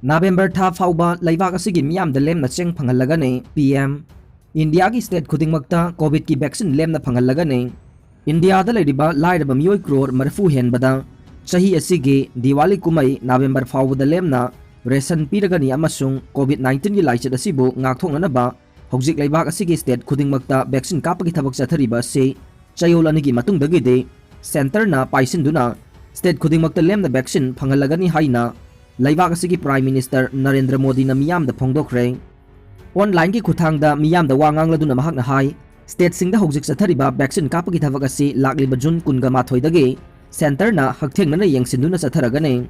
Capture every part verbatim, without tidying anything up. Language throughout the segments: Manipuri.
ꯅꯕꯦꯝꯕꯔ ꯊꯥ ꯐꯥꯎꯕ ꯂꯩꯕꯥꯛ ꯑꯁꯤꯒꯤ ꯃꯤꯌꯥꯝꯗ ꯂꯦꯝꯅ ꯆꯦꯡ ꯐꯪꯍꯜꯂꯒꯅꯤ ꯄꯤ ꯑꯦꯝ꯫ ꯏꯟꯗꯤꯌꯥꯒꯤ ꯁ꯭ꯇꯦꯠ ꯈꯨꯗꯤꯡꯃꯛꯇ ꯀꯣꯚꯤꯗꯀꯤ ꯚꯦꯛꯁꯤꯟ ꯂꯦꯝꯅ ꯐꯪꯍꯜꯂꯒꯅꯤ꯫ ꯏꯟꯗꯤꯌꯥꯗ ꯂꯩꯔꯤꯕ ꯂꯥꯏꯔꯕ ꯃꯤꯑꯣꯏ ꯀ꯭ꯔꯣꯔ ꯃꯔꯤꯐꯨ ꯍꯦꯟꯕꯗ ꯆꯍꯤ ꯑꯁꯤꯒꯤ ꯗꯤꯋꯥꯂꯤ ꯀꯨꯝꯍꯩ ꯅꯕꯦꯝꯕꯔ ꯐꯥꯎꯕꯗ ꯂꯦꯝꯅ ꯔꯦꯁꯟ ꯄꯤꯔꯒꯅꯤ ꯑꯃꯁꯨꯡ ꯀꯣꯚꯤꯗ ꯅꯥꯏꯟꯇꯤꯟꯒꯤ ꯂꯥꯏꯆꯠ ꯑꯁꯤꯕꯨ ꯉꯥꯛꯊꯣꯛꯅꯅꯕ ꯍꯧꯖꯤꯛ ꯂꯩꯕꯥꯛ ꯑꯁꯤꯒꯤ ꯁ꯭ꯇꯦꯠ ꯈꯨꯗꯤꯡꯃꯛꯇ ꯚꯦꯛꯁꯤꯟ ꯀꯥꯞꯄꯒꯤ ꯊꯕꯛ ꯆꯠꯊꯔꯤꯕ ꯑꯁꯤ ꯆꯌꯣꯜ ꯑꯅꯤꯒꯤ ꯃꯇꯨꯡꯗꯒꯤꯗꯤ ꯁꯦꯟꯇꯔꯅ ꯄꯥꯏꯁꯤꯟꯗꯨꯅ ꯁ꯭ꯇꯦꯠ ꯈꯨꯗꯤꯡꯃꯛꯇ ꯂꯦꯝꯅ ꯚꯦꯛꯁꯤꯟ ꯐꯪꯍꯜꯂꯒꯅꯤ ꯍꯥꯏꯅ ꯂꯩꯕꯥꯛ ꯑꯁꯤꯒꯤ ꯄ꯭ꯔꯥꯏꯝ ꯃꯤꯅꯤꯁꯇꯔ ꯅꯔꯦꯟꯗ꯭ꯔ ꯃꯣꯗꯤꯅ ꯃꯤꯌꯥꯝꯗ ꯐꯣꯡꯗꯣꯛꯈ꯭ꯔꯦ꯫ ꯑꯣꯟꯂꯥꯏꯟꯒꯤ ꯈꯨꯠꯊꯥꯡꯗ ꯃꯤꯌꯥꯝꯗ ꯋꯥ ꯉꯥꯡꯂꯗꯨꯅ ꯃꯍꯥꯛꯅ ꯍꯥꯏ, ꯁ꯭ꯇꯦꯠꯁꯤꯡꯗ ꯍꯧꯖꯤꯛ ꯆꯠꯊꯔꯤꯕ ꯚꯦꯛꯁꯤꯟ ꯀꯥꯞꯄꯒꯤ ꯊꯕꯛ ꯑꯁꯤ ꯂꯥꯛꯂꯤꯕ ꯖꯨꯟ ꯀꯨꯟꯒ ꯃꯥꯊꯣꯏꯗꯒꯤ ꯁꯦꯟꯇꯔꯅ ꯍꯛꯊꯦꯡꯅꯅ ꯌꯦꯡꯁꯤꯟꯗꯨꯅ ꯆꯠꯊꯔꯒꯅꯤ꯫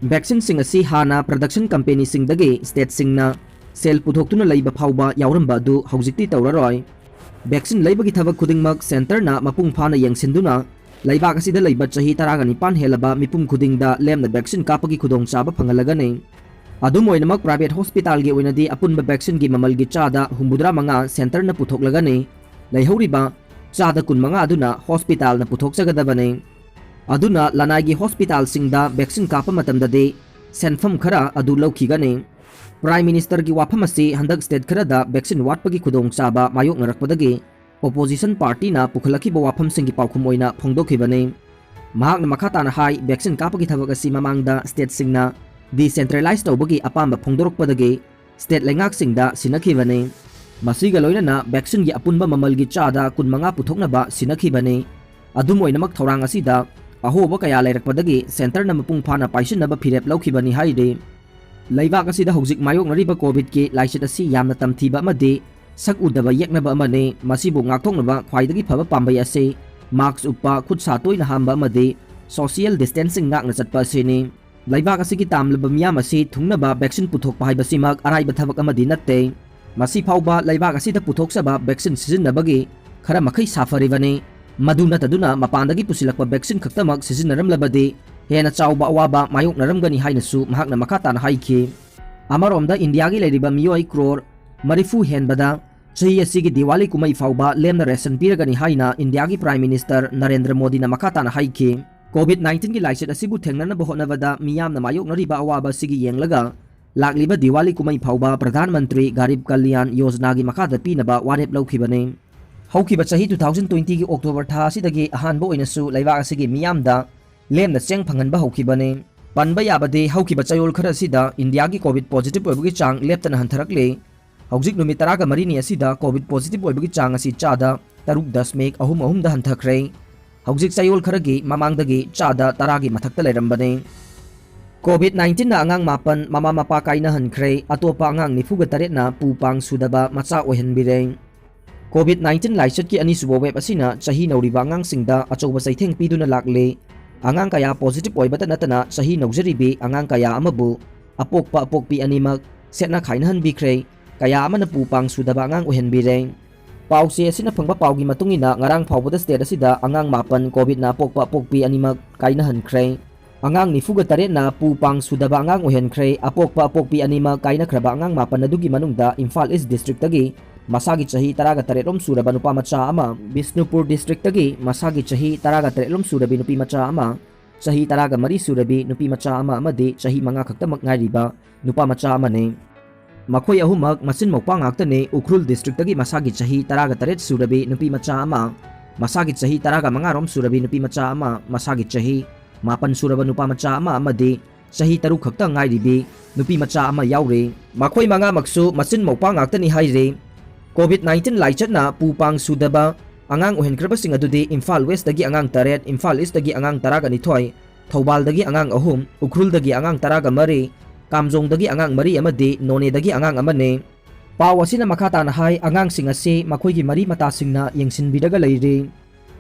ꯚꯦꯛꯁꯤꯟꯁꯤꯡ ꯑꯁꯤ ꯍꯥꯟꯅ ꯄ꯭ꯔꯗꯛꯁꯟ ꯀꯝꯄꯦꯅꯤꯁꯤꯡꯗꯒꯤ ꯁ꯭ꯇꯦꯠꯁꯤꯡꯅ ꯁꯦꯜ ꯄꯨꯊꯣꯛꯇꯨꯅ ꯂꯩꯕ ꯐꯥꯎꯕ ꯌꯥꯎꯔꯝꯕ ꯑꯗꯨ ꯍꯧꯖꯤꯛꯇꯤ ꯇꯧꯔꯔꯣꯏ꯫ ꯚꯦꯛꯁꯤꯟ ꯂꯩꯕꯒꯤ ꯊꯕꯛ ꯈꯨꯗꯤꯡꯃꯛ ꯁꯦꯟꯇꯔꯅ ꯃꯄꯨꯡ ꯐꯥꯅ ꯌꯦꯡꯁꯤꯟꯗꯨꯅ ꯂꯩꯕꯥꯛ ꯑꯁꯤꯗ ꯂꯩꯕ ꯆꯍꯤ ꯇꯔꯥꯒ ꯅꯤꯄꯥꯟ ꯍꯦꯜꯂꯕ ꯃꯤꯄꯨꯝ ꯈꯨꯗꯤꯡꯗ ꯂꯦꯝꯅ ꯚꯦꯛꯁꯤꯟ ꯀꯥꯞꯄꯒꯤ ꯈꯨꯗꯣꯡꯆꯥꯕ ꯐꯪꯍꯜꯂꯒꯅꯤ꯫ ꯑꯗꯨꯝ ꯑꯣꯏꯅꯃꯛ, ꯄ꯭ꯔꯥꯏꯚꯦꯠ ꯍꯣꯁꯄꯤꯇꯥꯜꯒꯤ ꯑꯣꯏꯅꯗꯤ ꯑꯄꯨꯟꯕ ꯚꯦꯛꯁꯤꯟꯒꯤ ꯃꯃꯜꯒꯤ ꯆꯥꯗ ꯍꯨꯝꯐꯨꯇꯔꯥ ꯃꯉꯥ ꯁꯦꯟꯇꯔꯅ ꯄꯨꯊꯣꯛꯂꯒꯅꯤ꯫ ꯂꯩꯍꯧꯔꯤꯕ ꯆꯥꯗ ꯀꯨꯟꯃꯉꯥ ꯑꯗꯨꯅ ꯍꯣꯁꯄꯤꯇꯥꯜꯅ ꯄꯨꯊꯣꯛꯆꯒꯗꯕꯅꯤ꯫ ꯑꯗꯨꯅ ꯂꯅꯥꯏꯒꯤ ꯍꯣꯁꯄꯤꯇꯥꯜꯁꯤꯡꯗ ꯚꯦꯛꯁꯤꯟ ꯀꯥꯞꯄ ꯃꯇꯝꯗꯗꯤ ꯁꯦꯟꯐꯝ ꯈꯔ ꯑꯗꯨ ꯂꯧꯈꯤꯒꯅꯤ꯫ ꯄ꯭ꯔꯥꯏꯝ ꯃꯤꯅꯤꯁꯇꯔꯒꯤ ꯋꯥꯐꯝ ꯑꯁꯤ ꯍꯟꯗꯛ ꯁ꯭ꯇꯦꯠ ꯈꯔꯗ ꯚꯦꯛꯁꯤꯟ ꯋꯥꯠꯄꯒꯤ ꯈꯨꯗꯣꯡꯆꯥꯕ ꯃꯥꯌꯣꯛꯅꯔꯛꯄꯗꯒꯤ ꯑꯣꯄꯣꯖꯤꯁꯟ ꯄꯥꯔꯇꯤꯅ ꯄꯨꯈꯠꯂꯛꯈꯤꯕ ꯋꯥꯐꯝꯁꯤꯡꯒꯤ ꯄꯥꯎꯈꯨꯝ ꯑꯣꯏꯅ ꯐꯣꯡꯗꯣꯛꯈꯤꯕꯅꯤ꯫ ꯃꯍꯥꯛꯅ ꯃꯈꯥ ꯇꯥꯅ ꯍꯥꯏ, ꯚꯦꯛꯁꯤꯟ ꯀꯥꯞꯄꯒꯤ ꯊꯕꯛ ꯑꯁꯤ ꯃꯃꯥꯡꯗ ꯁ꯭ꯇꯦꯠꯁꯤꯡꯅ ꯗꯤꯁꯦꯟꯇ꯭ꯔꯦꯂꯥꯏꯖ ꯇꯧꯕꯒꯤ ꯑꯄꯥꯝꯕ ꯐꯣꯡꯗꯣꯔꯛꯄꯗꯒꯤ ꯁ꯭ꯇꯦꯠ ꯂꯩꯉꯥꯛꯁꯤꯡꯗ ꯁꯤꯟꯅꯈꯤꯕꯅꯤ꯫ ꯃꯁꯤꯒ ꯂꯣꯏꯅꯅ ꯚꯦꯛꯁꯤꯟꯒꯤ ꯑꯄꯨꯟꯕ ꯃꯃꯜꯒꯤ ꯆꯥꯗ ꯀꯨꯟꯃꯉꯥ ꯄꯨꯊꯣꯛꯅꯕ ꯁꯤꯟꯅꯈꯤꯕꯅꯤ꯫ ꯑꯗꯨꯝ ꯑꯣꯏꯅꯃꯛ, ꯊꯧꯔꯥꯡ ꯑꯁꯤꯗ ꯑꯍꯣꯕ ꯀꯌꯥ ꯂꯩꯔꯛꯄꯗꯒꯤ ꯁꯦꯟꯇꯔꯅ ꯃꯄꯨꯡ ꯐꯥꯅ ꯄꯥꯏꯁꯤꯟꯅꯕ ꯐꯤꯔꯦꯞ ꯂꯧꯈꯤꯕꯅꯤ ꯍꯥꯏꯔꯤ꯫ ꯂꯩꯕꯥꯛ ꯑꯁꯤꯗ ꯍꯧꯖꯤꯛ ꯃꯥꯌꯣꯛꯅꯔꯤꯕ ꯀꯣꯚꯤꯗꯀꯤ ꯂꯥꯏꯆꯠ ꯑꯁꯤ ꯌꯥꯝꯅ ꯇꯝꯊꯤꯕ ꯑꯃꯗꯤ ꯁꯛ ꯎꯗꯕ ꯌꯦꯛꯅꯕ ꯑꯃꯅꯤ꯫ ꯃꯁꯤꯕꯨ ꯉꯥꯛꯊꯣꯛꯅꯕ ꯈ꯭ꯋꯥꯏꯗꯒꯤ ꯐꯕ ꯄꯥꯝꯕꯩ ꯑꯁꯤ ꯃꯥꯛꯁ ꯎꯞꯄ, ꯈꯨꯠ ꯁꯥ ꯇꯣꯏꯅ ꯍꯥꯝꯕ ꯑꯃꯗꯤ ꯁꯣꯁꯤꯌꯦꯜ ꯗꯤꯁꯇꯦꯟꯁꯤꯡ ꯉꯥꯛꯅ ꯆꯠꯄ ꯑꯁꯤꯅꯤ꯫ ꯂꯩꯕꯥꯛ ꯑꯁꯤꯒꯤ ꯇꯥꯝꯂꯕ ꯃꯤꯌꯥꯝ ꯑꯁꯤ ꯊꯨꯡꯅꯕ ꯚꯦꯛꯁꯤꯟ ꯄꯨꯊꯣꯛꯄ ꯍꯥꯏꯕꯁꯤꯃꯛ ꯑꯔꯥꯏꯕ ꯊꯕꯛ ꯑꯃꯗꯤ ꯅꯠꯇꯦ꯫ ꯃꯁꯤ ꯐꯥꯎꯕ ꯂꯩꯕꯥꯛ ꯑꯁꯤꯗ ꯄꯨꯊꯣꯛꯆꯕ ꯚꯦꯛꯁꯤꯟ ꯁꯤꯖꯤꯟꯅꯕꯒꯤ ꯈꯔ ꯃꯈꯩ ꯁꯥꯐꯔꯤꯕꯅꯤ꯫ ꯃꯗꯨ ꯅꯠꯇꯗꯨꯅ ꯃꯄꯥꯟꯗꯒꯤ ꯄꯨꯁꯤꯜꯂꯛꯄ ꯚꯦꯛꯁꯤꯟ ꯈꯛꯇꯃꯛ ꯁꯤꯖꯤꯟꯅꯔꯝꯂꯕꯗꯤ ꯍꯦꯟꯅ ꯆꯥꯎꯕ ꯑꯋꯥꯕ ꯃꯥꯌꯣꯛꯅꯔꯝꯒꯅꯤ ꯍꯥꯏꯅꯁꯨ ꯃꯍꯥꯛꯅ ꯃꯈꯥ ꯇꯥꯅ ꯍꯥꯏꯈꯤ꯫ ꯑꯃꯔꯣꯝꯗ, ꯏꯟꯗꯤꯌꯥꯒꯤ ꯂꯩꯔꯤꯕ ꯃꯤꯑꯣꯏ ꯀ꯭ꯔꯣꯔ ꯃꯔꯤꯐꯨ ꯍꯦꯟꯕꯗ ꯆꯍꯤ ꯑꯁꯤꯒꯤ ꯗꯤꯋꯥꯂꯤ ꯀꯨꯝꯍꯩ ꯐꯥꯎꯕ ꯂꯦꯝꯅ ꯔꯦꯁꯟ ꯄꯤꯔꯒꯅꯤ ꯍꯥꯏꯅ ꯏꯟꯗꯤꯌꯥꯒꯤ ꯄ꯭ꯔꯥꯏꯝ ꯃꯤꯅꯤꯁꯇꯔ ꯅꯔꯦꯟꯗ꯭ꯔ ꯃꯣꯗꯤꯅ ꯃꯈꯥ ꯇꯥꯅ ꯍꯥꯏꯈꯤ꯫ ꯀꯣꯚꯤꯗ ꯅꯥꯏꯟꯇꯤꯟꯒꯤ ꯂꯥꯏꯆꯠ ꯑꯁꯤꯕꯨ ꯊꯦꯡꯅꯅꯕ ꯍꯣꯠꯅꯕꯗ ꯃꯤꯌꯥꯝꯅ ꯃꯥꯌꯣꯛꯅꯔꯤꯕ ꯑꯋꯥꯕ ꯑꯁꯤꯒꯤ ꯌꯦꯡꯂꯒ ꯂꯥꯛꯂꯤꯕ ꯗꯤꯋꯥꯂꯤ ꯀꯨꯝꯍꯩ ꯐꯥꯎꯕ ꯄ꯭ꯔꯙꯥꯟ ꯃꯟꯇ꯭ꯔꯤ ꯒꯔꯤꯕ ꯀꯜꯌꯥꯟ ꯌꯣꯖꯅꯥꯒꯤ ꯃꯈꯥꯗ ꯄꯤꯅꯕ ꯋꯥꯔꯦꯞ ꯂꯧꯈꯤꯕꯅꯤ꯫ ꯍꯧꯈꯤꯕ ꯆꯍꯤ two thousand twenty ꯒꯤ October ꯊꯥ ꯑꯁꯤꯗꯒꯤ ꯑꯍꯥꯟꯕ ꯑꯣꯏꯅꯁꯨ ꯂꯩꯕꯥꯛ ꯑꯁꯤꯒꯤ ꯃꯤꯌꯥꯝꯗ ꯂꯦꯝꯅ ꯆꯦꯡ ꯐꯪꯍꯟꯕ ꯍꯧꯈꯤꯕꯅꯤ꯫ ꯄꯟꯕ ꯌꯥꯕꯗꯤ ꯍꯧꯈꯤꯕ ꯆꯌꯣꯜ ꯈꯔ ꯑꯁꯤꯗ ꯏꯟꯗꯤꯌꯥꯒꯤ COVID positive ꯑꯣꯏꯕꯒꯤ ꯆꯥꯡ ꯂꯦꯞꯇꯅ ꯍꯟꯊꯔꯛꯂꯤ꯫ ꯍꯧꯖꯤꯛ ꯅꯨꯃꯤꯠ ꯇꯔꯥꯒ ꯃꯔꯤꯅꯤ ꯑꯁꯤꯗ COVID positive ꯑꯣꯏꯕꯒꯤ ꯆꯥꯡ ꯑꯁꯤ ꯆꯥꯗ ꯇꯔꯨꯛ ꯗꯁꯃꯤꯛ ꯑꯍꯨꯝ ꯑꯍꯨꯝꯗ ꯍꯟꯊꯈ꯭ꯔꯦ꯫ ꯍꯧꯖꯤꯛ ꯆꯌꯣꯜ ꯈꯔꯒꯤ ꯃꯃꯥꯡꯗꯒꯤ ꯆꯥꯗ ꯇꯔꯥꯒꯤ ꯃꯊꯛꯇ ꯂꯩꯔꯝꯕꯅꯤ꯫ COVID nineteen ꯅ ꯑꯉꯥꯡ ꯃꯥꯄꯟ ꯃꯃꯥ ꯃꯄꯥ ꯀꯥꯏꯅꯍꯟꯈ꯭ꯔꯦ, ꯑꯇꯣꯞꯄ ꯑꯉꯥꯡ ꯅꯤꯐꯨꯒ ꯇꯔꯦꯠꯅ ꯄꯨ ꯄꯥꯡ ꯁꯨꯗꯕ ꯃꯆꯥ ꯑꯣꯏꯍꯟꯕꯤꯔꯦ꯫ COVID nineteen ꯂꯥꯏꯆꯠꯀꯤ ꯑꯅꯤꯁꯨꯕ wave ꯑꯁꯤꯅ ꯆꯍꯤ ꯅꯧꯔꯤꯕ ꯑꯉꯥꯡꯁꯤꯡꯗ ꯑꯆꯧꯕ ꯆꯩꯊꯦꯡ ꯄꯤꯗꯨꯅ ꯂꯥꯛꯂꯤ꯫ ꯑꯉꯥꯡ ꯀꯌꯥ positive ꯑꯣꯏꯕꯇ ꯅꯠꯇꯅ ꯆꯍꯤ ꯅꯧꯖꯔꯤꯕꯤ ꯑꯉꯥꯡ ꯀꯌꯥ ꯑꯃꯕꯨ ꯑꯄꯣꯛꯄ ꯑꯄꯣꯛꯄꯤ ꯑꯅꯤꯃꯛ ꯁꯦꯠꯅ ꯈꯥꯏꯅꯍꯟꯕꯤꯈ꯭ꯔꯦ, ꯀꯌꯥ ꯑꯃꯅ ꯄꯨ ꯄꯥꯡ ꯁꯨꯗꯕ ꯑꯉꯥꯡ ꯑꯣꯏꯍꯟꯕꯤꯔꯦ꯫ ꯄꯥꯎꯆꯦ ꯑꯁꯤꯅ ꯐꯪꯕ ꯄꯥꯎꯒꯤ ꯃꯇꯨꯡ ꯏꯟꯅ, ꯉꯔꯥꯡ ꯐꯥꯎꯕꯗ state ꯑꯁꯤꯗ ꯑꯉꯥꯡ ꯃꯥꯄꯟ COVID ꯅ ꯑꯄꯣꯛꯄ ꯑꯄꯣꯛꯄꯤ ꯑꯅꯤꯃꯛ ꯀꯥꯏꯅꯍꯟꯈ꯭ꯔꯦ꯫ ꯑꯉꯥꯡ ꯅꯤꯐꯨꯒ ꯇꯔꯦꯠꯅ ꯄꯨ ꯄꯥꯡ ꯁꯨꯗꯕ ꯑꯉꯥꯡ ꯑꯣꯏꯍꯟꯈ꯭ꯔꯦ꯫ ꯑꯄꯣꯛꯄ ꯑꯄꯣꯛꯄꯤ ꯑꯅꯤꯃꯛ ꯀꯥꯏꯅꯈ꯭ꯔꯕ ꯑꯉꯥꯡ ꯃꯥꯄꯟ ꯑꯗꯨꯒꯤ ꯃꯅꯨꯡꯗ ꯏꯝꯐꯥꯜ East district ꯇꯒꯤ ꯃꯁꯥꯒꯤ ꯆꯍꯤ ꯇꯔꯥꯒ ꯇꯔꯦꯠ ꯂꯣꯝ ꯁꯨꯔꯕ ꯅꯨꯄꯥ ꯃꯆꯥ ꯑꯃ, ꯕꯤꯁꯅꯨꯄꯨꯔ district ꯇꯒꯤ ꯃꯁꯥꯒꯤ ꯆꯍꯤ ꯇꯔꯥꯒ ꯇꯔꯦꯠ ꯂꯣꯝ ꯁꯨꯔꯕꯤ ꯅꯨꯄꯤ ꯃꯆꯥ ꯑꯃ, ꯆꯍꯤ ꯇꯔꯥꯒ ꯃꯔꯤ ꯁꯨꯔꯕꯤ ꯅꯨꯄꯤ ꯃꯆꯥ ꯑꯃ ꯑꯃꯗꯤ ꯆꯍꯤ ꯃꯉꯥ ꯈꯛꯇꯃꯛ ꯉꯥꯏꯔꯤꯕ ꯅꯨꯄꯥ ꯃꯆꯥ ꯑꯃꯅꯤ꯫ ꯃꯈꯣꯏ ꯑꯍꯨꯝꯃꯛ ꯃꯆꯤꯟ ꯃꯧꯄ꯭ꯋꯥ ꯉꯥꯛꯇꯅꯤ꯫ ꯎꯈ꯭ꯔꯨꯜ district ꯇꯒꯤ ꯃꯁꯥꯒꯤ ꯆꯍꯤ ꯇꯔꯥꯒ ꯇꯔꯦꯠ ꯁꯨꯔꯕꯤ ꯅꯨꯄꯤ ꯃꯆꯥ ꯑꯃ, ꯃꯁꯥꯒꯤ ꯆꯍꯤ ꯇꯔꯥꯒ ꯃꯉꯥ ꯔꯣꯝ ꯁꯨꯔꯕꯤ ꯅꯨꯄꯤ ꯃꯆꯥ ꯑꯃ, ꯃꯁꯥꯒꯤ ꯆꯍꯤ ꯃꯥꯄꯟ ꯁꯨꯔꯕ ꯅꯨꯄꯥ ꯃꯆꯥ ꯑꯃ ꯑꯃꯗꯤ ꯆꯍꯤ ꯇꯔꯨꯛ ꯈꯛꯇ ꯉꯥꯏꯔꯤꯕꯤ ꯅꯨꯄꯤ ꯃꯆꯥ ꯑꯃ ꯌꯥꯎꯔꯤ꯫ ꯃꯈꯣꯏ ꯃꯉꯥꯃꯛꯁꯨ ꯃꯆꯤꯟ ꯃꯧꯄ꯭ꯋꯥ ꯉꯥꯛꯇꯅꯤ ꯍꯥꯏꯔꯤ꯫ COVID nineteen ꯂꯥꯏꯆꯠꯅ ꯄꯨ ꯄꯥꯡ ꯁꯨꯗꯕ ꯑꯉꯥꯡ ꯑꯣꯏꯍꯟꯈ꯭ꯔꯕꯁꯤꯡ ꯑꯗꯨꯗꯤ ꯏꯝꯐꯥꯜ West ꯇꯒꯤ ꯑꯉꯥꯡ ꯇꯔꯦꯠ, ꯏꯝꯐꯥꯜ East ꯇꯒꯤ ꯑꯉꯥꯡ ꯇꯔꯥꯒ ꯅꯤꯊꯣꯏ, ꯊꯧꯕꯥꯜꯗꯒꯤ ꯑꯉꯥꯡ ꯑꯍꯨꯝ, ꯎꯈ꯭ꯔꯨꯜꯗꯒꯤ ꯑꯉꯥꯡ ꯇꯔꯥꯒ ꯃꯔꯤ, ꯀꯥꯝꯖꯣꯡꯗꯒꯤ ꯑꯉꯥꯡ ꯃꯔꯤ ꯑꯃꯗꯤ ꯅꯣꯅꯦꯗꯒꯤ ꯑꯉꯥꯡ ꯑꯃꯅꯤ꯫ ꯄꯥꯎ ꯑꯁꯤꯅ ꯃꯈꯥ ꯇꯥꯅ ꯍꯥꯏ, ꯑꯉꯥꯡꯁꯤꯡ ꯑꯁꯤ ꯃꯈꯣꯏꯒꯤ ꯃꯔꯤ ꯃꯇꯥꯁꯤꯡꯅ ꯌꯦꯡꯁꯤꯟꯕꯤꯔꯒ ꯂꯩꯔꯤ꯫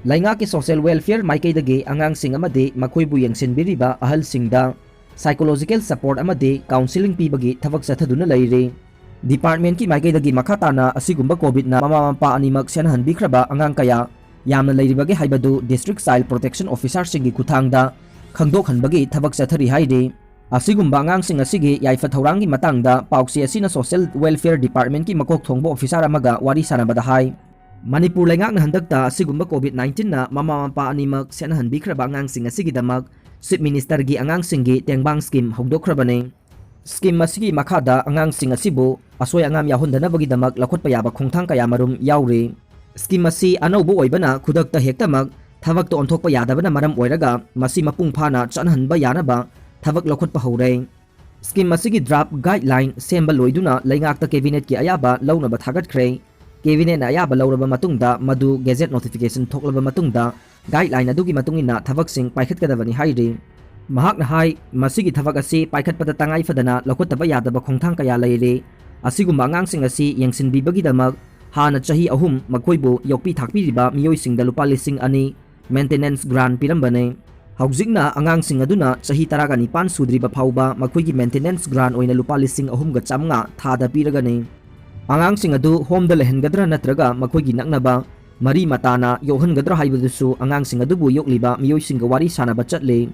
ꯂꯩꯉꯥꯛꯀꯤ social welfare ꯃꯥꯏꯀꯩꯗꯒꯤ ꯑꯉꯥꯡꯁꯤꯡ ꯑꯃꯗꯤ ꯃꯈꯣꯏꯕꯨ ꯌꯦꯡꯁꯤꯟꯕꯤꯔꯤꯕ ꯑꯍꯜꯁꯤꯡꯗ psychological support ꯑꯃꯗꯤ counselling ꯄꯤꯕꯒꯤ ꯊꯕꯛ ꯆꯠꯊꯗꯨꯅ ꯂꯩꯔꯤ꯫ Department ꯀꯤ ꯃꯥꯏꯀꯩꯗꯒꯤ ꯃꯈꯥ ꯇꯥꯅ ꯑꯁꯤꯒꯨꯝꯕ COVID ꯅ ꯃꯃꯥ ꯃꯄꯥ ꯑꯅꯤꯃꯛ ꯁꯦꯟꯅꯍꯟꯕꯤꯈ꯭ꯔꯕ ꯑꯉꯥꯡ ꯀꯌꯥ ꯌꯥꯝꯅ ꯂꯩꯔꯤꯕꯒꯦ ꯍꯥꯏꯕꯗꯨ District Child Protection Officer ꯁꯤꯡꯒꯤ ꯈꯨꯠꯊꯥꯡꯗ ꯈꯪꯗꯣꯛꯍꯟꯕꯒꯤ ꯊꯕꯛ ꯆꯠꯊꯔꯤ ꯍꯥꯏꯔꯤ꯫ ꯑꯁꯤꯒꯨꯝꯕ ꯑꯉꯥꯡꯁꯤꯡ ꯑꯁꯤꯒꯤ ꯌꯥꯏꯐ ꯊꯧꯔꯥꯡꯒꯤ ꯃꯇꯥꯡꯗ ꯄꯥꯎꯆꯦ ꯑꯁꯤꯅ Social Welfare Department ꯀꯤ ꯃꯀꯣꯛ ꯊꯣꯡꯕ officer ꯑꯃꯒ ꯋꯥꯔꯤ ꯁꯥꯟꯅꯕꯗ ꯍꯥꯏ꯫ ꯃꯅꯤꯄꯨꯔ ꯂꯩꯉꯥꯛꯅ ꯍꯟꯗꯛꯇ ꯑꯁꯤꯒꯨꯝꯕ COVID nineteen ꯅ ꯃꯃꯥ ꯃꯄꯥ ꯑꯅꯤꯃꯛ ꯁꯦꯟꯅꯍꯟꯕꯤꯈ꯭ꯔꯕ ꯑꯉꯥꯡꯁꯤꯡ ꯑꯁꯤꯒꯤꯗꯃꯛ Chief Minister ꯒꯤ ꯑꯉꯥꯡꯁꯤꯡꯒꯤ ꯇꯦꯡꯕꯥꯡ scheme ꯍꯧꯗꯣꯛꯈ꯭ꯔꯕꯅꯤ꯫ Scheme ꯑꯁꯤꯒꯤ ꯃꯈꯥꯗ ꯑꯉꯥꯡꯁꯤꯡ ꯑꯁꯤꯕꯨ ꯑꯁꯣꯏ ꯑꯉꯥꯝ ꯌꯥꯎꯍꯟꯗꯅꯕꯒꯤꯗꯃꯛ ꯂꯧꯈꯠꯄ ꯌꯥꯕ ꯈꯣꯡꯊꯥꯡ ꯀꯌꯥ ꯃꯔꯨꯝ ꯌꯥꯎꯔꯤ꯫ Scheme ꯑꯁꯤ ꯑꯅꯧꯕ ꯑꯣꯏꯕꯅ ꯈꯨꯗꯛꯇ ꯍꯦꯛꯇꯃꯛ ꯊꯕꯛꯇ ꯑꯣꯟꯊꯣꯛꯄ ꯌꯥꯗꯕꯅ ꯃꯔꯝ ꯑꯣꯏꯔꯒ ꯃꯁꯤ ꯃꯄꯨꯡ ꯐꯥꯅ ꯆꯠꯅꯍꯟꯕ ꯌꯥꯅꯕ ꯊꯕꯛ ꯂꯧꯈꯠꯄ ꯍꯧꯔꯦ꯫ Scheme ꯑꯁꯤꯒꯤ draft guideline ꯁꯦꯝꯕ ꯂꯣꯏꯗꯨꯅ ꯂꯩꯉꯥꯛꯇ cabinetꯀꯤ ꯑꯌꯥꯕ ꯂꯧꯅꯕ ꯊꯥꯒꯠꯈ꯭ꯔꯦ꯫ Cabinetꯅ ꯑꯌꯥꯕ ꯂꯧꯔꯕ ꯃꯇꯨꯡꯗ ꯃꯗꯨ gazette notification ꯊꯣꯛꯂꯕ ꯃꯇꯨꯡꯗ guideline ꯑꯗꯨꯒꯤ ꯃꯇꯨꯡ ꯏꯟꯅ ꯊꯕꯛꯁꯤꯡ ꯄꯥꯏꯈꯠꯀꯗꯕꯅꯤ ꯍꯥꯏꯔꯤ꯫ ꯃꯍꯥꯛꯅ ꯍꯥꯏ, ꯃꯁꯤꯒꯤ ꯊꯕꯛ ꯑꯁꯤ ꯄꯥꯏꯈꯠꯄꯗ ꯇꯉꯥꯏ ꯐꯗꯅ ꯂꯧꯈꯠꯇꯕ ꯌꯥꯗꯕ ꯈꯣꯡꯊꯥꯡ ꯀꯌꯥ ꯂꯩꯔꯤ꯫ ꯑꯁꯤꯒꯨꯝꯕ ꯑꯉꯥꯡꯁꯤꯡ ꯑꯁꯤ ꯌꯦꯡꯁꯤꯟꯕꯤꯕꯒꯤꯗꯃꯛ ꯍꯥꯟꯅ ꯆꯍꯤ ꯑꯍꯨꯝ ꯃꯈꯣꯏꯕꯨ ꯌꯣꯛꯄꯤ ꯊꯥꯛꯄꯤꯔꯤꯕ ꯃꯤꯑꯣꯏꯁꯤꯡꯗ ꯂꯨꯄꯥ ꯂꯤꯁꯤꯡ ꯑꯅꯤ maintenance grant ꯄꯤꯔꯝꯕꯅꯤ꯫ ꯍꯧꯖꯤꯛꯅ ꯑꯉꯥꯡꯁꯤꯡ ꯑꯗꯨꯅ ꯆꯍꯤ ꯇꯔꯥꯒ ꯅꯤꯄꯥꯟ ꯁꯨꯗ꯭ꯔꯤꯕ ꯐꯥꯎꯕ ꯃꯈꯣꯏꯒꯤ maintenance grant ꯑꯣꯏꯅ ꯂꯨꯄꯥ ꯂꯤꯁꯤꯡ ꯑꯍꯨꯝꯒ ꯆꯥꯝꯃꯉꯥ ꯊꯥꯗ ꯄꯤꯔꯒꯅꯤ꯫ ꯑꯉꯥꯡꯁꯤꯡ ꯑꯗꯨ homeꯗ ꯂꯩꯍꯟꯒꯗ꯭ꯔꯥ ꯅꯠꯇ꯭ꯔꯒ ꯃꯈꯣꯏꯒꯤ ꯅꯛꯅꯕ ꯃꯔꯤ ꯃꯇꯥꯅ ꯌꯣꯛꯍꯟꯒꯗ꯭ꯔꯥ ꯍꯥꯏꯕꯗꯨꯁꯨ ꯑꯉꯥꯡꯁꯤꯡ ꯑꯗꯨꯕꯨ ꯌꯣꯛꯂꯤꯕ ꯃꯤꯑꯣꯏꯁꯤꯡꯒ ꯋꯥꯔꯤ ꯁꯥꯅꯕ ꯆꯠꯂꯤ꯫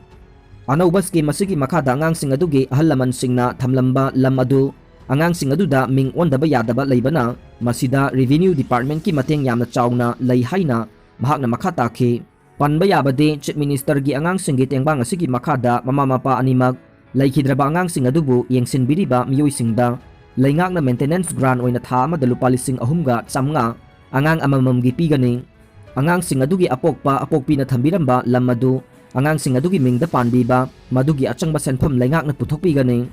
ꯑꯅꯧꯕ scheme ꯑꯁꯤꯒꯤ ꯃꯈꯥꯗ ꯑꯉꯥꯡꯁꯤꯡ ꯑꯗꯨꯒꯤ ꯑꯍꯜ ꯂꯃꯟꯁꯤꯡꯅ ꯊꯝꯂꯝꯕ ꯂꯝ ꯑꯗꯨ ꯑꯉꯥꯡꯁꯤꯡ ꯑꯗꯨꯗ ꯃꯤꯡ ꯑꯣꯟꯗꯕ ꯌꯥꯗꯕ ꯂꯩꯕꯅ ꯃꯁꯤꯗ revenue departmentꯀꯤ ꯃꯇꯦꯡ ꯌꯥꯝꯅ ꯆꯥꯎꯅ ꯂꯩ ꯍꯥꯏꯅ ꯃꯍꯥꯛꯅ ꯃꯈꯥ ꯇꯥꯈꯤ꯫ ꯄꯟꯕ ꯌꯥꯕꯗꯤ, Chief Ministerꯒꯤ ꯑꯉꯥꯡꯁꯤꯡꯒꯤ ꯇꯦꯡꯕꯥꯡ ꯑꯁꯤꯒꯤ ꯃꯈꯥꯗ ꯃꯃꯥ ꯃꯄꯥ ꯑꯅꯤꯃꯛ ꯂꯩꯈꯤꯗ꯭ꯔꯕ ꯑꯉꯥꯡꯁꯤꯡ ꯑꯗꯨꯕꯨ ꯌꯦꯡꯁꯤꯟꯕꯤꯔꯤꯕ ꯃꯤꯑꯣꯏꯁꯤꯡꯗ ꯂꯩꯉꯥꯛꯅ maintenance grant ꯑꯣꯏꯅ ꯊꯥ ꯑꯃꯗ ꯂꯨꯄꯥ ꯂꯤꯁꯤꯡ ꯑꯍꯨꯝꯒ ꯆꯥꯝꯃꯉꯥ ꯑꯉꯥꯡ ꯑꯃꯃꯝꯒꯤ ꯄꯤꯒꯅꯤ꯫ ꯑꯉꯥꯡꯁꯤꯡ ꯑꯗꯨꯒꯤ ꯑꯄꯣꯛꯄ ꯑꯄꯣꯛꯄꯤꯅ ꯊꯝꯕꯤꯔꯝꯕ ꯂꯝ ꯑꯗꯨ ꯑꯉꯥꯡꯁꯤꯡ ꯑꯗꯨꯒꯤ ꯃꯤꯡꯗ ꯄꯥꯟꯕꯤꯕ, ꯃꯗꯨꯒꯤ ꯑꯆꯪꯕ ꯁꯦꯟꯐꯝ ꯂꯩꯉꯥꯛꯅ ꯄꯨꯊꯣꯛꯄꯤꯒꯅꯤ꯫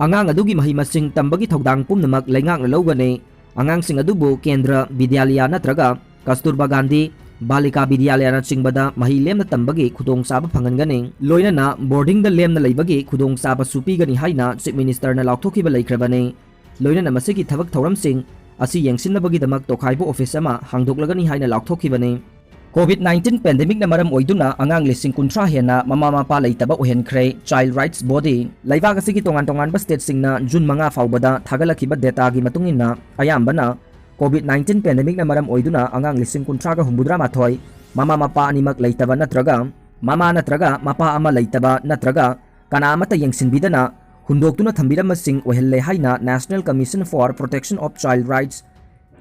ꯑꯉꯥꯡ ꯑꯗꯨꯒꯤ ꯃꯍꯩ ꯃꯁꯤꯡ ꯇꯝꯕꯒꯤ ꯊꯧꯗꯥꯡ ꯄꯨꯝꯅꯃꯛ ꯂꯩꯉꯥꯛꯅ ꯂꯧꯒꯅꯤ꯫ ꯑꯉꯥꯡꯁꯤꯡ ꯑꯗꯨꯕꯨ ꯀꯦꯟꯗ꯭ꯔ ꯕꯤꯗ꯭ꯌꯥꯂꯌ ꯅꯠꯇ꯭ꯔꯒ ꯀꯁꯇꯨꯔꯕꯥ ꯒꯥꯟꯙꯤ ꯕꯥꯂꯤꯀꯥ ꯕꯤꯗ꯭ꯌꯥꯂꯌꯅꯆꯤꯡꯕꯗ ꯃꯍꯩ ꯂꯦꯝꯅ ꯇꯝꯕꯒꯤ ꯈꯨꯗꯣꯡꯆꯥꯕ ꯐꯪꯍꯟꯒꯅꯤ꯫ ꯂꯣꯏꯅꯅ boardingꯗ ꯂꯦꯝꯅ ꯂꯩꯕꯒꯤ ꯈꯨꯗꯣꯡꯆꯥꯕꯁꯨ ꯄꯤꯒꯅꯤ ꯍꯥꯏꯅ Chief Ministerꯅ ꯂꯥꯎꯊꯣꯛꯈꯤꯕ ꯂꯩꯈ꯭ꯔꯕꯅꯤ꯫ ꯂꯣꯏꯅꯅ ꯃꯁꯤꯒꯤ ꯊꯕꯛ ꯊꯧꯔꯝꯁꯤꯡ ꯑꯁꯤ ꯌꯦꯡꯁꯤꯟꯅꯕꯒꯤꯗꯃꯛ ꯇꯣꯈꯥꯏꯕ office ꯑꯃ ꯍꯥꯡꯗꯣꯛꯂꯒꯅꯤ ꯍꯥꯏꯅ ꯂꯥꯎꯊꯣꯛꯈꯤꯕꯅꯤ꯫ Covid nineteen pandemicꯅ ꯃꯔꯝ ꯑꯣꯏꯗꯨꯅ ꯑꯉꯥꯡ ꯂꯤꯁꯤꯡ ꯀꯨꯟꯊ꯭ꯔꯥ ꯍꯦꯟꯅ ꯃꯃꯥ ꯃꯄꯥ ꯂꯩꯇꯕ ꯑꯣꯏꯍꯟꯈ꯭ꯔꯦ Child Rights Body꯫ ꯂꯩꯕꯥꯛ ꯑꯁꯤꯒꯤ ꯇꯣꯉꯥꯟ ꯇꯣꯉꯥꯟꯕ stateꯁꯤꯡꯅ June ꯃꯉꯥ ꯐꯥꯎꯕꯗ ꯊꯥꯒꯠꯂꯛꯈꯤꯕ dataꯒꯤ ꯃꯇꯨꯡ ꯏꯟꯅ, ꯑꯌꯥꯝꯕꯅ Covid nineteen pandemicꯅ ꯃꯔꯝ ꯑꯣꯏꯗꯨꯅ ꯑꯉꯥꯡ ꯂꯤꯁꯤꯡ ꯀꯨꯟꯊ꯭ꯔꯥꯒ ꯍꯨꯝꯐꯨꯇꯔꯥ ꯃꯥꯊꯣꯏ ꯃꯃꯥ ꯃꯄꯥ ꯑꯅꯤꯃꯛ ꯂꯩꯇꯕ ꯅꯠꯇ꯭ꯔꯒ ꯃꯃꯥ ꯅꯠꯇ꯭ꯔꯒ ꯃꯄꯥ ꯑꯃ ꯂꯩꯇꯕ ꯅꯠꯇ꯭ꯔꯒ ꯀꯅꯥ ꯑꯃꯠꯇ ꯌꯦꯡꯁꯤꯟꯕꯤꯗꯅ ꯍꯨꯟꯗꯣꯛꯇꯨꯅ ꯊꯝꯕꯤꯔꯝꯕꯁꯤꯡ ꯑꯣꯏꯍꯜꯂꯦ ꯍꯥꯏꯅ National Commission for Protection of Child Rights,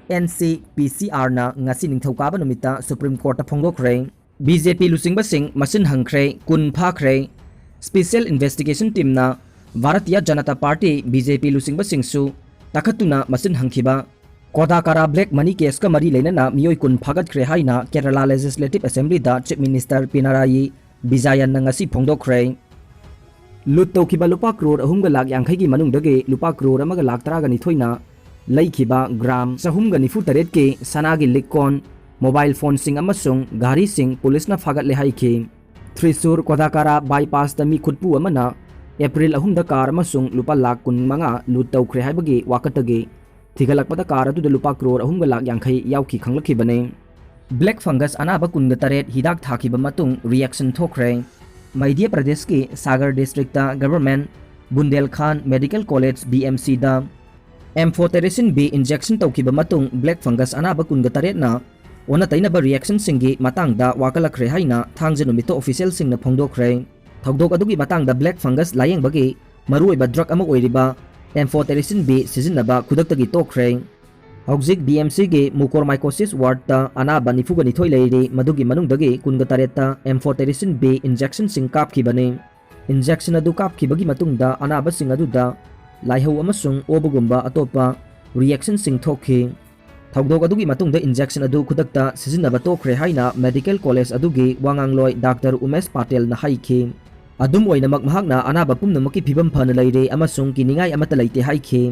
N C P C Rꯅ ꯉꯁꯤ ꯅꯤꯡꯊꯧꯀꯥꯕ ꯅꯨꯃꯤꯠꯇ Supreme Courtꯇ ꯐꯣꯡꯗꯣꯛꯈ꯭ꯔꯦ꯫ BJP ꯂꯨꯆꯤꯡꯕꯁꯤꯡ ꯃꯁꯤꯟ ꯍꯪꯈ꯭ꯔꯦ, ꯀꯨꯟ ꯐꯥꯈ꯭ꯔꯦ꯫ Special Investigation Teamꯅ Bharatiya Janata party, B J P ꯂꯨꯆꯤꯡꯕꯁꯤꯡꯁꯨ ꯇꯥꯈꯠꯇꯨꯅ ꯃꯆꯤꯟ ꯍꯪꯈꯤꯕ꯫ ꯀꯣꯗꯥꯀꯥꯔꯥ ꯕ꯭ꯂꯦꯛ ꯃꯅꯤ ꯀꯦꯁꯀ ꯃꯔꯤ ꯂꯩꯅꯅ ꯃꯤꯑꯣꯏ ꯀꯨꯟ ꯐꯥꯒꯠꯈ꯭ꯔꯦ ꯍꯥꯏꯅ ꯀꯦꯔꯂꯥ ꯂꯦꯖꯤꯁꯂꯦꯇꯤꯚ ꯑꯦꯁꯦꯝꯕ꯭ꯂꯤꯗ ꯆꯤꯐ ꯃꯤꯅꯤꯁꯇꯔ ꯄꯤꯅꯔꯥꯌꯤ ꯕꯤꯖꯥꯌꯟꯅ ꯉꯁꯤ ꯐꯣꯡꯗꯣꯛꯈ꯭ꯔꯦ꯫ ꯂꯨꯠ ꯇꯧꯈꯤꯕ ꯂꯨꯄꯥ ꯀ꯭ꯔꯣꯔ ꯑꯍꯨꯝꯒ ꯂꯥꯛ ꯌꯥꯡꯈꯩꯒꯤ ꯃꯅꯨꯡꯗꯒꯤ ꯂꯨꯄꯥ ꯀ꯭ꯔꯣꯔ ꯑꯃꯒ ꯂꯥꯛ ꯇꯔꯥꯒ ꯅꯤꯊꯣꯏꯅ ꯂꯩꯈꯤꯕ ꯒ꯭ꯔꯥꯝ ꯆꯍꯨꯝꯒ ꯅꯤꯐꯨ ꯇꯔꯦꯠꯀꯤ ꯁꯅꯥꯒꯤ ꯂꯤꯛꯀꯣꯟ, ꯃꯣꯕꯥꯏꯜ ꯐꯣꯟꯁꯤꯡ ꯑꯃꯁꯨꯡ ꯘꯥꯔꯤꯁꯤꯡ ꯄꯨꯂꯤꯁꯅ ꯐꯥꯒꯠꯂꯦ ꯍꯥꯏꯈꯤ꯫ ꯊ꯭ꯔꯤꯁꯨꯔ ꯀꯣꯗꯥꯀꯥꯔꯥ ꯕꯥꯏꯄꯥꯁꯇ ꯃꯤ ꯈꯨꯠꯄꯨ ꯑꯃꯅ ꯑꯦꯄ꯭ꯔꯤꯜ ꯑꯍꯨꯝꯗ ꯀꯥꯔ ꯑꯃꯁꯨꯡ ꯂꯨꯄꯥ ꯂꯥꯛ ꯀꯨꯟ ꯃꯉꯥ ꯂꯨꯠ ꯇꯧꯈ꯭ꯔꯦ ꯍꯥꯏꯕꯒꯤ ꯋꯥꯀꯠꯇꯒꯤ ꯊꯤꯒꯠꯂꯛꯄꯗ ꯀꯥꯔ ꯑꯗꯨꯗ ꯂꯨꯄꯥ ꯀ꯭ꯔꯣꯔ ꯑꯍꯨꯝꯒ ꯂꯥꯛ ꯌꯥꯡꯈꯩ ꯌꯥꯎꯈꯤ ꯈꯪꯂꯛꯈꯤꯕꯅꯤ꯫ ꯕ꯭ꯂꯦꯛ ꯐꯪꯒꯁ ꯑꯅꯥꯕ ꯀꯨꯟꯒ ꯇꯔꯦꯠ ꯍꯤꯗꯥꯛ ꯊꯥꯈꯤꯕ ꯃꯇꯨꯡ ꯔꯤꯌꯦꯛꯁꯟ ꯊꯣꯛꯈ꯭ꯔꯦ꯫ ꯃꯙ꯭ꯌ ꯄ꯭ꯔꯗꯦꯁꯀꯤ Sagar district government Bundelkhand medical college, B M ꯁꯤꯗ ꯑꯦꯝꯐꯣꯇꯦꯔꯤꯁꯤꯟ ꯕꯤ ꯏꯟꯖꯦꯛꯁꯟ ꯇꯧꯈꯤꯕ ꯃꯇꯨꯡ ꯕ꯭ꯂꯦꯛ ꯐꯪꯒꯁ ꯑꯅꯥꯕ ꯀꯨꯟꯒ ꯇꯔꯦꯠꯅ ꯑꯣꯟꯅ ꯇꯩꯅꯕ ꯔꯤꯌꯦꯛꯁꯟꯁꯤꯡꯒꯤ ꯃꯇꯥꯡꯗ ꯋꯥꯀꯠꯂꯛꯈ꯭ꯔꯦ ꯍꯥꯏꯅ ꯊꯥꯡꯖ ꯅꯨꯃꯤꯠꯇ ꯑꯣꯐꯤꯁꯤꯌꯦꯜꯁꯤꯡꯅ ꯐꯣꯡꯗꯣꯛꯈ꯭ꯔꯦ꯫ ꯊꯧꯗꯣꯛ ꯑꯗꯨꯒꯤ ꯃꯇꯥꯡꯗ ꯕ꯭ꯂꯦꯛ ꯐꯪꯒꯁ ꯂꯥꯌꯦꯡꯕꯒꯤ ꯃꯔꯨꯑꯣꯏꯕ ꯗ꯭ꯔꯒ ꯑꯃ ꯑꯣꯏꯔꯤꯕ ꯑꯦꯝꯐꯣꯇꯦꯔꯤꯁꯤꯟ ꯕꯤ ꯁꯤꯖꯤꯟꯅꯕ ꯈꯨꯗꯛꯇꯒꯤ ꯇꯣꯛꯈ꯭ꯔꯦ꯫ ꯍꯧꯖꯤꯛ ꯕꯤ ꯑꯦꯝ ꯁꯤꯒꯤ ꯃꯨꯀꯣꯔꯃꯥꯏꯀꯣꯁꯤꯁ ꯋꯥꯔꯗꯇ ꯑꯅꯥꯕ ꯅꯤꯐꯨꯒ ꯅꯤꯊꯣꯏ ꯂꯩꯔꯤ꯫ ꯃꯗꯨꯒꯤ ꯃꯅꯨꯡꯗꯒꯤ ꯀꯨꯟꯒ ꯇꯔꯦꯠꯇ ꯑꯦꯝꯐꯣꯇꯦꯔꯤꯁꯤꯟ ꯕꯤ ꯏꯟꯖꯦꯛꯁꯟꯁꯤꯡ ꯀꯥꯞꯈꯤꯕꯅꯤ꯫ ꯏꯟꯖꯦꯛꯁꯟ ꯑꯗꯨ ꯀꯥꯞꯈꯤꯕꯒꯤ ꯃꯇꯨꯡꯗ ꯑꯅꯥꯕꯁꯤꯡ ꯑꯗꯨꯗ ꯂꯥꯏꯍꯧ ꯑꯃꯁꯨꯡ ꯑꯣꯕꯒꯨꯝꯕ ꯑꯇꯣꯞꯄ ꯔꯤꯌꯦꯛꯁꯟꯁꯤꯡ ꯊꯣꯛꯈꯤ꯫ ꯊꯧꯗꯣꯛ ꯑꯗꯨꯒꯤ ꯃꯇꯨꯡꯗ ꯏꯟꯖꯦꯛꯁꯟ ꯑꯗꯨ ꯈꯨꯗꯛꯇ ꯁꯤꯖꯤꯟꯅꯕ ꯇꯣꯛꯈ꯭ꯔꯦ ꯍꯥꯏꯅ ꯃꯦꯗꯤꯀꯦꯜ ꯀꯣꯂꯦꯖ ꯑꯗꯨꯒꯤ ꯋꯥꯉꯥꯡꯂꯣꯏ ꯗꯥꯛꯇꯔ ꯎꯃꯦꯁ ꯄꯥꯇꯦꯜꯅ ꯍꯥꯏꯈꯤ꯫ ꯑꯗꯨꯝ ꯑꯣꯏꯅꯃꯛ, ꯃꯍꯥꯛꯅ ꯑꯅꯥꯕ ꯄꯨꯝꯅꯃꯛꯀꯤ ꯐꯤꯕꯝ ꯐꯅ ꯂꯩꯔꯦ ꯑꯃꯁꯨꯡ ꯀꯤꯅꯤꯡꯉꯥꯏ ꯑꯃꯠꯇ ꯂꯩꯇꯦ ꯍꯥꯏꯈꯤ꯫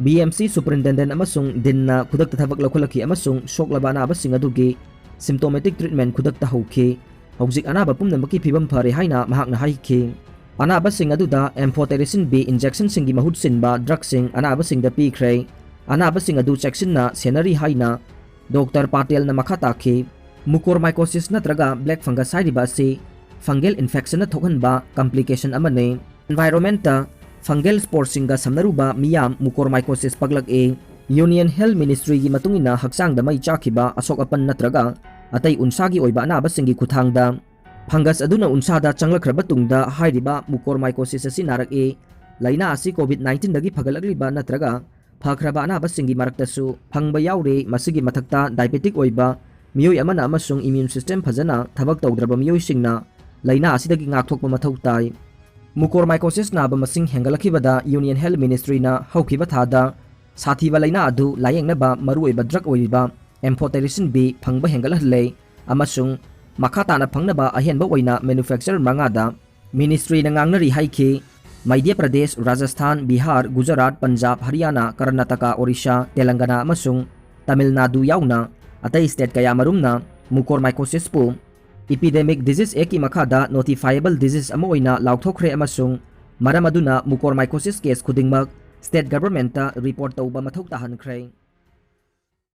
ꯕꯤ ꯑꯦꯝ ꯁꯤ ꯁꯨꯄꯔꯤꯟꯇꯦꯟꯗꯦꯟꯠ ꯑꯃꯁꯨꯡ ꯗꯤꯟꯅ ꯈꯨꯗꯛꯇ ꯊꯕꯛ ꯂꯧꯈꯠꯂꯛꯈꯤ ꯑꯃꯁꯨꯡ ꯁꯣꯛꯂꯕ ꯑꯅꯥꯕꯁꯤꯡ ꯑꯗꯨꯒꯤ ꯁꯤꯝꯇꯣꯃꯦꯇꯤꯛ ꯇ꯭ꯔꯤꯠꯃꯦꯟꯠ ꯈꯨꯗꯛꯇ ꯍꯧꯈꯤ꯫ ꯍꯧꯖꯤꯛ ꯑꯅꯥꯕ ꯄꯨꯝꯅꯃꯛꯀꯤ ꯐꯤꯕꯝ ꯐꯔꯦ ꯍꯥꯏꯅ ꯃꯍꯥꯛꯅ ꯍꯥꯏꯈꯤ꯫ ꯑꯅꯥꯕꯁꯤꯡ ꯑꯗꯨꯗ ꯑꯦꯝꯐꯣꯇꯦꯔꯤꯁꯤꯟ ꯕꯤ ꯏꯟꯖꯦꯛꯁꯟꯁꯤꯡꯒꯤ ꯃꯍꯨꯠ ꯁꯤꯟꯕ ꯗ꯭ꯔꯒꯁꯤꯡ ꯑꯅꯥꯕꯁꯤꯡꯗ ꯄꯤꯈ꯭ꯔꯦ꯫ ꯑꯅꯥꯕꯁꯤꯡ ꯑꯗꯨ ꯆꯦꯛꯁꯤꯟꯅ ꯁꯦꯟꯅꯔꯤ ꯍꯥꯏꯅ ꯗꯣꯛꯇꯔ ꯄꯥꯇꯦꯜꯅ ꯃꯈꯥ ꯇꯥꯈꯤ꯫ ꯃꯨꯀꯣꯔꯃꯥꯏꯀꯣꯁꯤꯁ ꯅꯠꯇ꯭ꯔꯒ ꯕ꯭ꯂꯦꯛ ꯐꯪꯒꯁ ꯍꯥꯏꯔꯤꯕ ꯑꯁꯤ ꯐꯪꯒꯦꯜ ꯏꯟꯐꯦꯛꯁꯟꯅ ꯊꯣꯛꯍꯟꯕ ꯀꯝꯄ꯭ꯂꯤꯀꯦꯁꯟ ꯑꯃꯅꯤ꯫ ꯑꯦꯟꯚꯥꯏꯔꯣꯟꯃꯦꯟꯠꯇ ꯐꯪꯒꯦꯜ ꯁ꯭ꯄꯣꯔꯁꯤꯡꯒ ꯁꯝꯅꯔꯨꯕ ꯃꯤꯌꯥꯝ ꯃꯨꯀꯣꯔꯃꯥꯏꯀꯣꯁꯤꯁ ꯄꯛꯂꯛꯏ꯫ ꯌꯨꯅꯤꯌꯟ ꯍꯦꯜꯊ ꯃꯤꯅꯤꯁꯇ꯭ꯔꯤꯒꯤ ꯃꯇꯨꯡ ꯏꯟꯅ, ꯍꯛꯆꯥꯡꯗ ꯃꯩ ꯆꯥꯛꯈꯤꯕ, ꯑꯁꯣꯛ ꯑꯄꯟ ꯅꯠꯇ꯭ꯔꯒ ꯑꯇꯩ ꯎꯟꯁꯥꯒꯤ ꯑꯣꯏꯕ ꯑꯅꯥꯕꯁꯤꯡꯒꯤ ꯈꯨꯠꯊꯥꯡꯗ ꯐꯪꯒꯁ ꯑꯗꯨꯅ ꯎꯟꯁꯥꯗ ꯆꯪꯂꯛꯈ꯭ꯔꯕ ꯇꯨꯡꯗ ꯍꯥꯏꯔꯤꯕ ꯃꯨꯀꯣꯔꯃꯥꯏꯀꯣꯁꯤꯁ ꯑꯁꯤ ꯅꯥꯔꯛꯏ꯫ ꯂꯥꯏꯅꯥ ꯑꯁꯤ ꯀꯣꯚꯤꯗ ꯅꯥꯏꯟꯇꯤꯟꯗꯒꯤ ꯐꯒꯠꯂꯛꯂꯤꯕ ꯅꯠꯇ꯭ꯔꯒ ꯐꯈ꯭ꯔꯕ ꯑꯅꯥꯕꯁꯤꯡꯒꯤ ꯃꯔꯛꯇꯁꯨ ꯐꯪꯕ ꯌꯥꯎꯔꯤ꯫ ꯃꯁꯤꯒꯤ ꯃꯊꯛꯇ, ꯗꯥꯏꯕꯦꯇꯤꯛ ꯑꯣꯏꯕ ꯃꯤꯑꯣꯏ ꯑꯃꯅ ꯑꯃꯁꯨꯡ ꯏꯝꯃ꯭ꯌꯨꯟ ꯁꯤꯁꯇꯦꯝ ꯐꯖꯅ ꯊꯕꯛ ꯇꯧꯗ꯭ꯔꯕ ꯃꯤꯑꯣꯏꯁꯤꯡꯅ ꯂꯥꯏꯅꯥ ꯑꯁꯤꯗꯒꯤ ꯉꯥꯛꯊꯣꯛꯄ ꯃꯊꯧ ꯇꯥꯏ꯫ Mucormycosis ꯅꯥꯕ ꯃꯁꯤꯡ ꯍꯦꯟꯒꯠꯂꯛꯈꯤꯕꯗ Union Health Ministry ꯅ ꯍꯧꯈꯤꯕ ꯊꯥꯗ ꯁꯥꯊꯤꯕ ꯂꯩꯅꯥ ꯑꯗꯨ ꯂꯥꯌꯦꯡꯅꯕ ꯃꯔꯨꯑꯣꯏꯕ drug ꯑꯣꯏꯔꯤꯕ amphotericin B ꯐꯪꯕ ꯍꯦꯟꯒꯠꯍꯜꯂꯦ ꯑꯃꯁꯨꯡ ꯃꯈꯥ ꯇꯥꯅ ꯐꯪꯅꯕ ꯑꯍꯦꯟꯕ ꯑꯣꯏꯅ manufacturer ꯃꯉꯥꯗ Ministry ꯅ ꯉꯥꯡꯅꯔꯤ ꯍꯥꯏꯈꯤ꯫ ꯃꯙ꯭ꯌ ꯄ꯭ꯔꯗꯦꯁ, ꯔꯥꯖꯁꯊꯥꯟ, ꯕꯤꯍꯥꯔ, ꯒꯨꯖꯔꯥꯠ, ꯄꯟꯖꯥꯕ, ꯍꯔꯤꯌꯥꯅꯥ, ꯀꯔꯅꯥꯇꯀꯥ, ꯑꯣꯔꯤꯁꯥ, ꯇꯦꯂꯪꯒꯅꯥ ꯑꯃꯁꯨꯡ ꯇꯥꯃꯤꯜ ꯅꯥꯗꯨ ꯌꯥꯎꯅ ꯑꯇꯩ state ꯀꯌꯥꯃꯔꯨꯝꯅ Mucormycosis ꯄꯨ Epidemic Disease Act ꯀꯤ ꯃꯈꯥꯗ notifiable disease ꯑꯃ ꯑꯣꯏꯅ ꯂꯥꯎꯊꯣꯛꯈ꯭ꯔꯦ ꯑꯃꯁꯨꯡ ꯃꯔꯝ ꯑꯗꯨꯅ Mucormycosis case ꯈꯨꯗꯤꯡꯃꯛ state government ꯇ report ꯇꯧꯕ ꯃꯊꯧ ꯇꯥꯍꯟꯈ꯭ꯔꯦ꯫